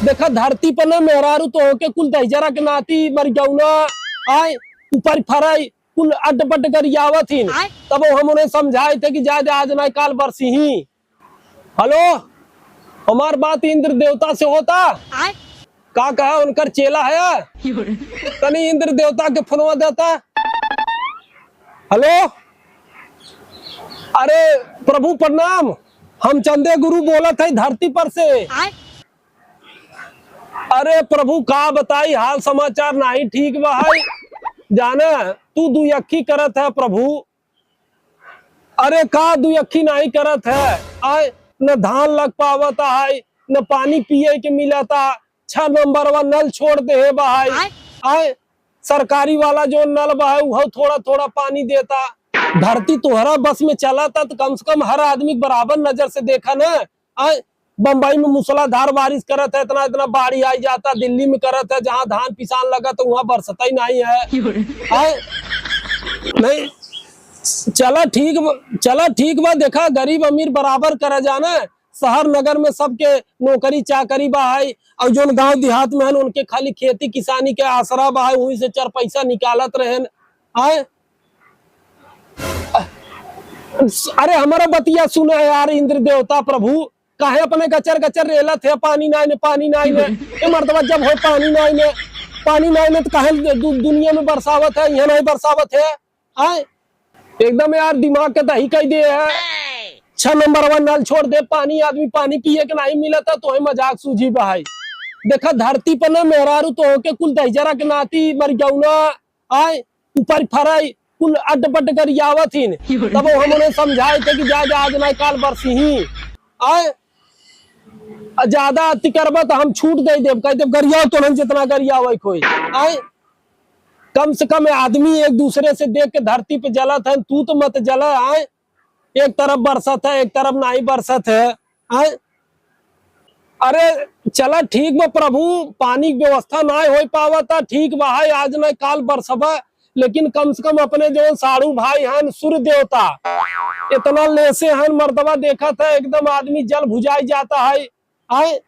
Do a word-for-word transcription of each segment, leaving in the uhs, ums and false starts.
देखा, धरती पर न मेहरारू तो होके कुल दहिजरा के नाती, मरिगौना, आए, ऊपर फराई, कुल अटपट गरियावत हिन। आय। तब हम उन्हें समझाए थे कि जाए दे, आज ना काल बरसी ही। हेलो, हमार बात इंद्र देवता से होता? आय। का कहा, उनकर चेला है? तनी इंद्र देवता के फोनवा देता। हेलो, अरे प्रभु प्रणाम, हम चंदे गुरु बोलत है धरती पर से। आय। अरे प्रभु, का बताई, हाल समाचार नाही ठीक बा है। जाना, तू दुयक्खी करत है प्रभु। अरे का दुयक्खी नाही करत है, आय, न धान लग पावत है, न पानी पिए के मिलता, छह नंबरवा नल छोड़ देहे बा है। आय। आय, सरकारी वाला जो नल बा है, उहो थोड़ा थोड़ा पानी देता। धरती तोहरा बस में चलता तो कम से कम हर आदमी बराबर नजर से देखा ना। आय, बम्बई में मूसलाधार बारिश करत है, इतना इतना बाढ़ आई जाता, दिल्ली में करत है, जहाँ धान पिसान लगत है, वहाँ बरसता ही नाही है। आय, नहीं, चला ठीक बा, चला ठीक बा, देखा गरीब अमीर बराबर करा जाना। शहर नगर में सबके नौकरी चाकरी बा है, और जोन गांव देहात में हन उनके खाली खेती किसानी के आसरा बा है, वहीं से चार पैसा निकालत रहेन। आय, अरे हमारा बतिया सुना यार, इंद्र देवता प्रभु, काहे अपने गचर गचर रेलत है, पानी नाही ने, पानी नाही ने। ए मर्दवा, जब हो पानी नाही ने, पानी नाही ने तो काहे दु-, दुनिया में बरसावत है, यहाँ नाही बरसावत है? आय, एकदम यार दिमाग के दही कह दे है। छह नंबरवा नल छोड़ दे, पानी आदमी पानी पिए के नाही मिलता, तोहे मजाक सूझी बा है। देखा धरती पर ना मेहरारू तो होके कुल दहिजरा के नाती, मरिगौना, आय, ऊपर फराई, कुल अटपट गरियावत हिन। तब हम उन्हें समझाए थे कि जा, जा, आज ना काल बरसी ही। आय, आ ज्यादा अति करबा तो हम छूट दे देब, कह देब गरियाओ तो हम जितना गरियावे कोई। आय, कम से कम आदमी एक दूसरे से देख के धरती पे जलत है, तू तो मत जला। आय, एक तरफ बरसत है, एक तरफ नाही बरसत है। आय, अरे चला ठीक बा प्रभु, पानी के व्यवस्था नाही हो पावता, ठीक बा है, आज ना काल बरसबा, लेकिन कम से कम अपने जो साढ़ू भाई हन सूर्य देवता, इतना लेसे हन मर्दवा, देखत है एकदम आदमी जल भुजाई जाता है। आय,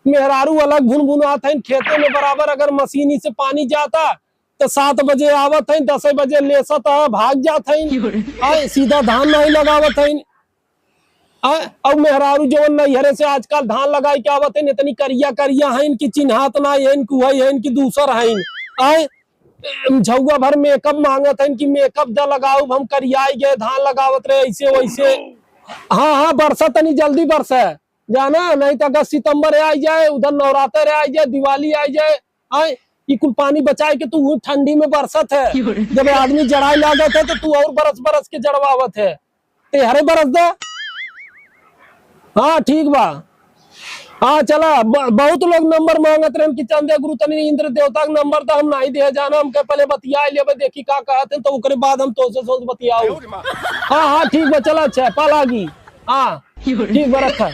मेहरारू अलग भुनभुनात हन, खेते में बराबर अगर मशीनी से पानी जाता तो सात बजे आवत हन, दस बजे लेसत है, भाग जात हन। आय, सीधा धान नाही लगावत हन। आय, अब मेहरारू जवन नैहरे से आजकल धान लगाई के आवत हन, इतनी करिया करिया हन कि चिन्हात नाही हन कि उहई हन कि दूसर हन। आय, झउआ भर मेकअप मांगत हन कि मेकअप द लगाउब, हम करियाई गए, धान लगावत रहे ऐसे वैसे। हाँ, हाँ, बरसा तनी जल्दी बरसा, जाना, नाही तो अगस्त सितंबर आई जाए, उधर नवरात्र आई जाए, दिवाली आई जाए। आय, ई कुल पानी बचाए के तू ठंडी में बरसत है। जब आदमी जड़ाई लागत है तो तू और बरस बरस के जड़वावत है। ते हरे बरस दे। हाँ, ठीक बा। हाँ, चला, ब-, बहुत लोग नंबर मांगत रहन कि चंदे गुरु तनी इंद्र देवता के नंबर तो हम नाही दे जाना, हम कहे पहले बतिया लेबे, देखी का कहत हैं, तो ओकरे बाद हम तोसे सोच बतियाऊ। हाँ, हाँ, ठीक बा, चला, अच्छा, पालागी। हाँ, ठीक बा, रखा।